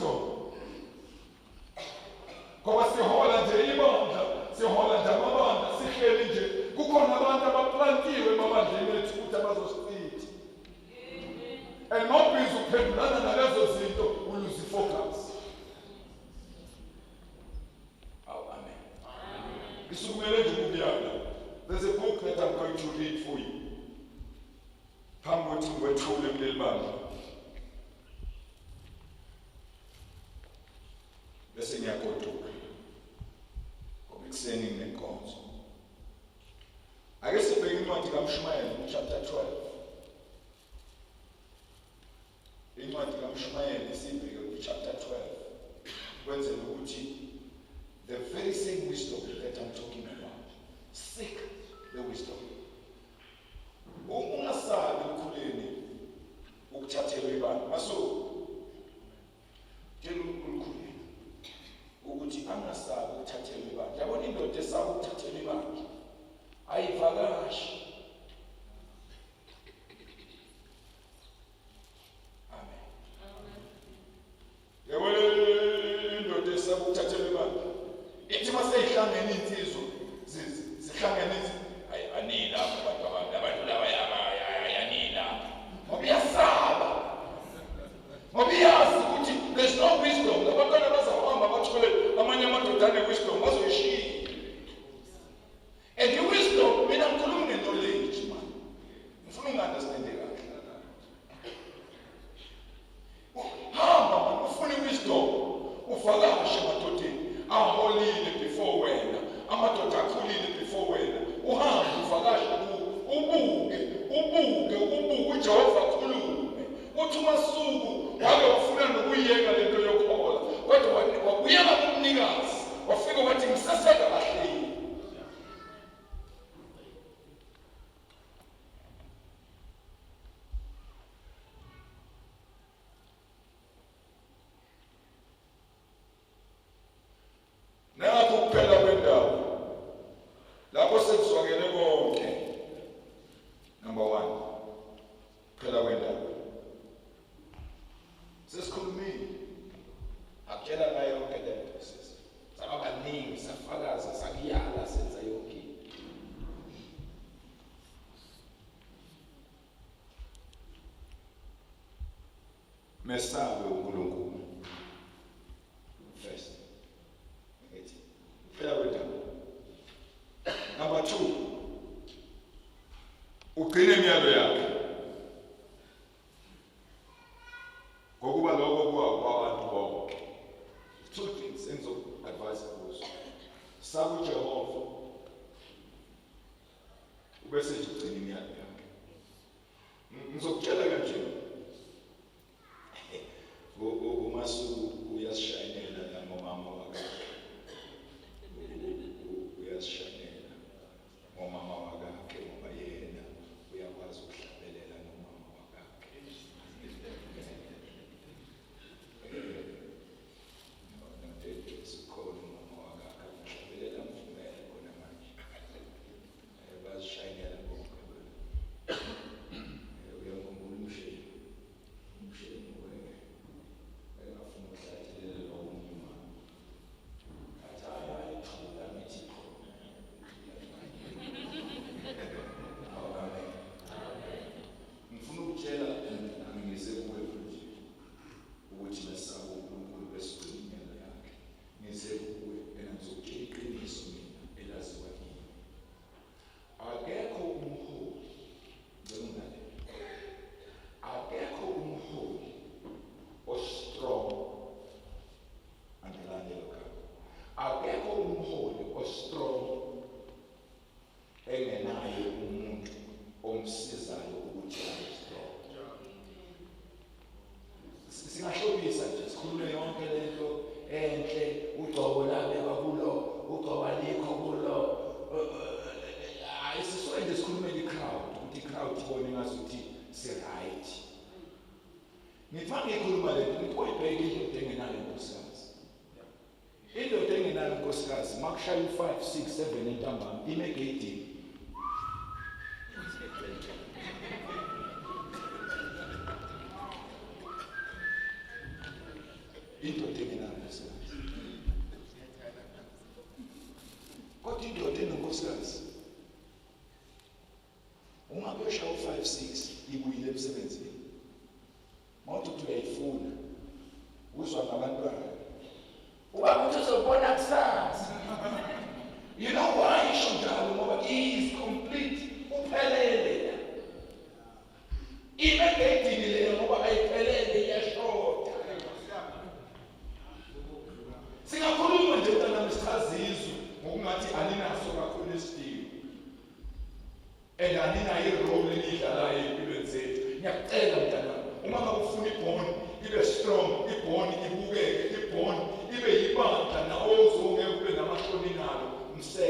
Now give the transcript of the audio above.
wisdom. Ngoba sihola nje ibandla, sihola nje amabandla, sihleli nje. Kukhona abantu abaplantiwe emabandleni ethu ukuthi abazosichitha. And mawubhizi uphendulana nalezo zinto uluze focus. Awu amen. Ngisukumele nje ukuyala. There's a book that I'm going to read for you. Phambi kokuthi ngikwethule kuleli bandla. Bese ngiyagoduka. Ngoba ekuseni nginenkonzo. Ake sibheke incwadi kaMshumayeli chapter 12. Incwadi kaMshumayeli sibheke ku chapter 12. Kwenzela ukuthi the very same wisdom that I'm talking about. Seek the wisdom. Ungasabi ekukhuleni ukuthathelwa ibandla. Masuku tshela ukhuleni ukuthi angasabi ukuthathelwa ibandla. Yabona indoda esaba ukuthathelwa ibandla ayivakashi. Amen. Yabona indoda esaba ukuthathelwa ibandla ithi uma seyihlangene iy'nsizwa zihlangene ithi hayi anini lapho abantu abantu abantu laba ayanini lapho ngoba iyasaba ngoba iyazi ukuthi there's no wisdom labantwana bazahamba bathole amanye amadoda ane-wisdom bazoyishiya. And i-wisdom mina ngikhuluma nge-knowledge man, ngifuna ungi-understande kahle. Hamba man ufune i-wisdom, uvakashe emadodeni aholile before wena, amadoda akhulile before wena, uhambe uvakashe kuwo, ubuke ubuke ubuke uJehova akhulume. Uthi uMasuku wake wafuna nokuyiyeka lento yokhola, kodwa wabuyela kumnikazi, wafika wathi ngiseseka kahle. Nakho kuphela kwendaba lapho sekuzwakele konke. Number 1, kuphela kwendaba sesikhulumile, akutshela ngayo yonke le nto sisi, saba baningi, safakaza, sakuyala, senza yonke into. Mesabe uNkulunkulu first. Ngithi phela kwendaba. Number 2, ugcine imiyalo yakhe, ngokuba lokho kuwa kwabantu bonke. Two things engizo-advise kuzo: saba uJehova, ubese nje ugcina imiyalo yakhe. Ngizokutshela kanje, uMasuku uyasishayinela la ngomama wakakhe, uyasishayinela ngomama wakakhe, ngoba yena uyakwazi ukuhlabelela nomama wakakhe. Nodede sikhona, umama wakakhe angahlabelela, mvumele khona manje. Bazishayinela bonke. Uyamkhumbula umsheni? Umsheni wayengafuni ukuhlatshelelwa omunye umama, athi hayi hayi thula, ngithi khona. Amen. Ngifuna ukutshela, angize kuwe futhi ukuthi mesaba uNkulunkulu bese ugcina imiyalo yakhe. Ngize kuwe and ngizokutshela iqiniso mina elaziwa kimi. Akekho umholi, njengonale, akekho umholi ostrong, angilandelo gama, akekho umholi ostrong engenaye umuntu omsizayo ukuthi abe strong. Singahlobisa nje sikhulume yonke lento enhle, ugcobo labekwa kulo, ugcobo alikho kulo. Hayi, sisuke nje sikhulumele i-crowd ukuthi i-crowd ibone ngazuthi si-right. Ngithi uma ngikhuluma lento ngithi oyibheke indoda engenayo inkosikazi, indoda engenayo inkosikazi uma kushaya u-5 6 7 entambama ime egeyidini. Indoda engenankosikazi. Kodwa indoda enonkosikazi uma kuyoshaya u-5 6 ibuyile emsebenzini, mawuthi uthi uyayifuna, uzwa ngabantwana, ubaba uthi uzobona kusasa. You know why isho njalo? Ngoba he is complete, uphelele. Ime egedini leyo ngoba ayiphelele, iyashoda. Singakhuluma nje mntanami, sichazizwe ngokungathi aninaso kakhulu isidingo and aninayo i-role eniyidlalayo ey'mpilweni zethu. Ngiyakucela mntanami, uma ngabe ufuna ibond ibe strong, ibond ibukeke, ibond ibe yibandla, nawe uzongeke ube namahloni nalo, mseke.